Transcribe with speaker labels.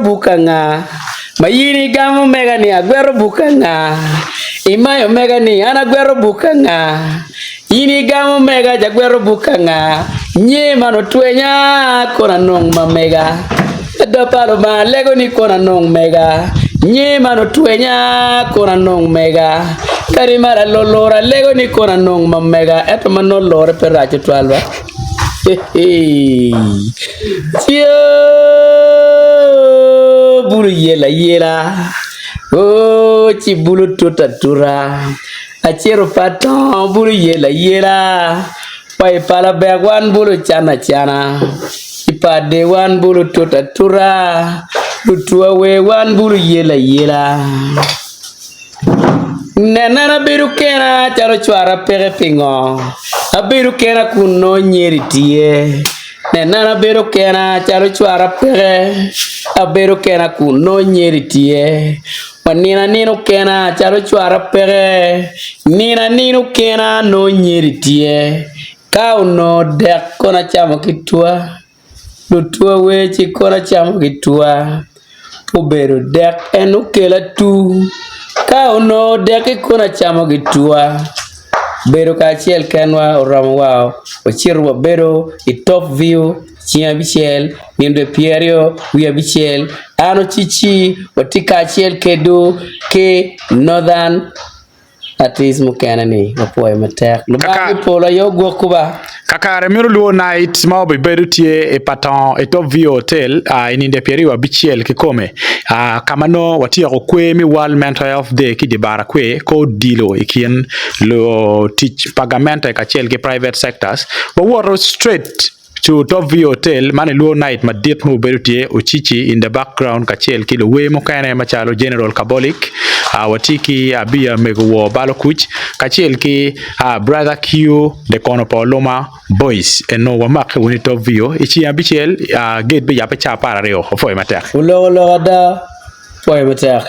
Speaker 1: buk anga? Ma in igamo mega ni agweto buk anga? Imayo mega ni an agweto buk anga? In igamo mega ja gweto buk anga? Nye man otwenya kono anong ma mega. Ada pa Lubanga alego ni kono anong mega. Nye man otwenya kono anong mega. Kadi ma lalolor alego ni kono anong ma mega. Ento ma nongo lore pe rac tutwal ba. Coo bulu yel ayela oo ci bulu tute atuta acito pa tongo bulu yel ayela wa i pala bek wan bulu can acana i pa de wan bulu tute atuta lutwa wer wan bulu yel ayela. Nen an abedo kena calo cwara peke pingo? Abedo kena kun nongo nyeri tye. Nen an abedo kena calo cwara peke. Abedo kena kun nongo nyeri tye. Wanino anino kena calo cwara peke. Nino anino kena nongo nyeri tye. Ka onongo dek kono acamo ki tua. Lutwa wer ci kono acamo ki twa, obedo dek en okela tu, ka onongo dek-ki kono acamo ki twa, bedo kacel kenwa oromowa wacito wabedo i Top View ceng abicel nino dwe pyeraryo wiye abicel an Ocici watye kacel kedwu ki Northern Artist mukene ni wapwoyo matek. Lubanga me polo aye ogwokwu ba.
Speaker 2: Kakare mito Luo Night ma obibedo tye i Patongo i Top View Hotel i ninde pyeraryo abicel kikome ka ma nongo watyeko kwer me World Mental Health Day ki i dye bar akwer ka odilo i kin lutic pa gamente kacel ki private sectors wawoto straight To Top View Hotel, man i Luo Night madit ma obedo tye Ocici in the background kacel ki luwer mukene macalo General Kabolik, watye ki Abiya Mego Wor Balo Kuc kacel ki Brother Q the Kono pa Oluma Boys eno wamake wunu i Top View i ceng abicel gate biyabbe ca 12 wapwoyo matek.
Speaker 1: Wuloko lok ada, pwoyo matek.